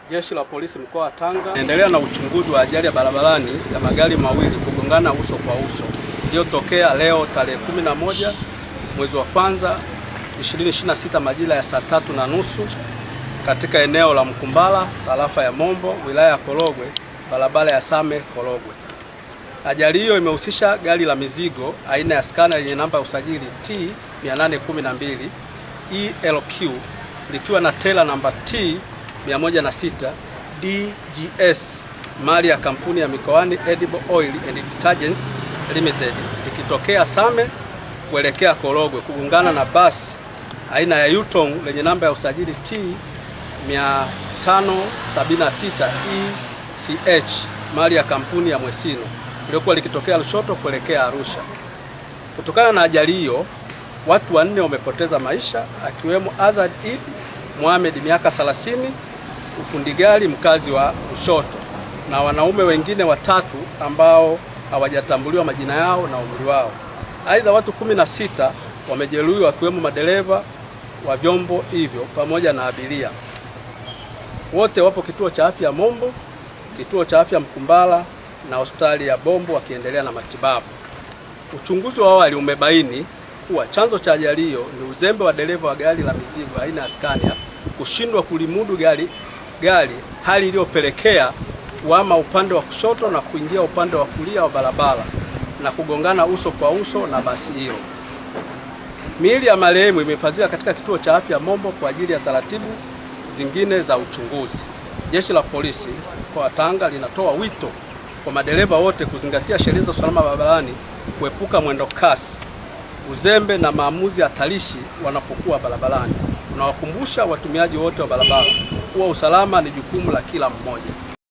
Jeshi la Polisi mkoa wa Tanga endelea na uchunguzi wa ajali ya barabarani ya magari mawili kugongana uso kwa uso iliyotokea leo tarehe 11 mwezi wa kwanza 2026 majira ya saa 3:30 katika eneo la Mkumbala, tarafa ya Mombo, wilaya ya Korogwe, barabara ya Same Korogwe. Ajali hiyo imehusisha gari la mizigo aina ya Scania yenye namba ya usajili T 812 ELQ likiwa na tela namba T 106 DGS mali ya kampuni ya Mikoani Edible Oil and Detergents Limited likitokea Same kuelekea Korogwe kugongana na basi aina ya Yutong lenye namba ya usajili T 579 ECH mali ya kampuni ya Mwesino iliyokuwa likitokea Lushoto kuelekea Arusha. Kutokana na ajali hiyo, watu wanne wamepoteza maisha akiwemo Azad Eid Mohamed miaka 30, ufundi gari mkazi wa Lushoto, na wanaume wengine watatu ambao hawajatambuliwa majina yao na umri wao. Aidha, watu 16 wamejeruhiwa wakiwemo madereva wa vyombo hivyo pamoja na abiria. Wote wapo kituo cha afya Mombo, kituo cha afya Mkumbala na hospitali ya Bombo wakiendelea na matibabu. Uchunguzi wa awali umebaini kuwa chanzo cha ajali hiyo ni uzembe wa dereva wa gari la mizigo aina ya Scania kushindwa kulimudu gari, hali iliyopelekea kuhama upande wa kushoto na kuingia upande wa kulia wa barabara na kugongana uso kwa uso na basi hilo. Miili ya marehemu imehifadhiwa katika kituo cha afya Mombo kwa ajili ya taratibu zingine za uchunguzi. Jeshi la Polisi mkoa wa Tanga linatoa wito kwa madereva wote kuzingatia sheria za usalama barabarani, kuepuka mwendo kasi, uzembe na maamuzi hatarishi wanapokuwa barabarani. Tunawakumbusha watumiaji wote wa barabara kuwa usalama ni jukumu la kila mmoja.